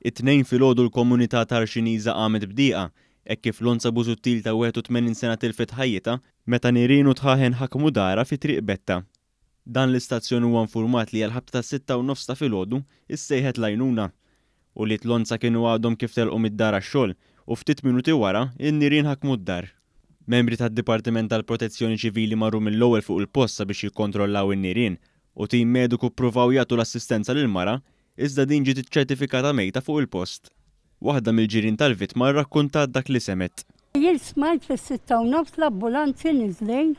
It-Tnejn filgħodu l-komunità Tarxiniża qamet b'dieqa hekk kif Lonza Busuttil ta' 81 sena tilfet ħajjitha meta nirien u dħaħen ħakmu darha fi Triq Betta. Dan l-istazzjon huwa infurmat li għall-ħabta tas-sitta u nofs ta' filgħodu issejħet l-għajnuna. Ulied Lonza kienu għadhom kif telqu mid-dar għax-xogħol u ftit minuti wara n-nirien ħakmu d-dar. Membri tad-Dipartiment tal-Protezzjoni Ċivili marru mill-ewwel fuq il-post sabiex jikkontrollaw in-nirien u tim mediku ppruvaw jagħtu l-assistenza lill-mara Iżda din ġiet iċċertifikata mejta fuq il-post. Waħda mill-ġirien tal-vittma rrakkuntat dak li semgħet. Jien smajt fis-6:30 l-ambulanzi niżlin,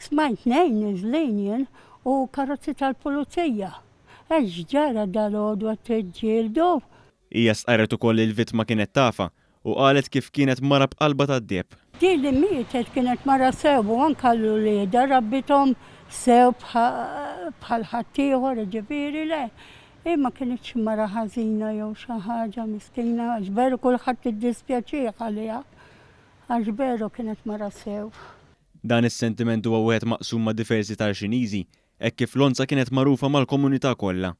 smajt tnejn niżlin jien u karozzi tal-pulizija. Għax x'ġara dalgħodu qed tiġġieldu? Hija stqarret ukoll li l-vittma kienet tafha u qalet kif kienet mara b'qalbha tad-deheb. Din li mietet kienet mara sew u anke l-uliedha rabbithom sew bħal ħaddieħor, jiġifieri le, hi ma kinitx mara ħażina jew xi ħaġa miskina għax veru kulħadd iddispjaċih għaliha għax veru kienet mara sew. Dan is-sentiment huwa wieħed maqsum ma' diversi Tarxiniżi hekk kif Lonza kienet magħrufa mal-komunità kollha.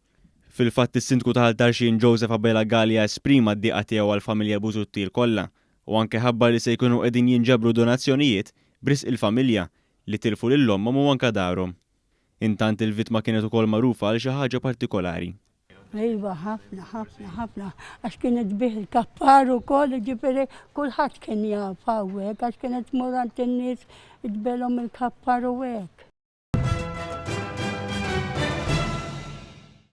Fil-fatt is-Sindku ta' Ħal Tarxien Joseph Abela Galea esprima d-dieqa tiegħu għall-familja Busuttil kollha u anke ħabbar li se jkunu qegħdin jinġabru donazzjonijiet b'risq il-familja li tilfu lil ommhom u anke darhom. Intant il-vittma kienet ukoll magħrufa għal xi ħaġa partikolari. Iva ħafna, ħafna, ħafna, għax kienet tbigħ il-kappar ukoll, jiġifieri kulħadd kien jafha u hekk għax kienet tmur għand in-nies tbigħlhom il-kappar u hekk.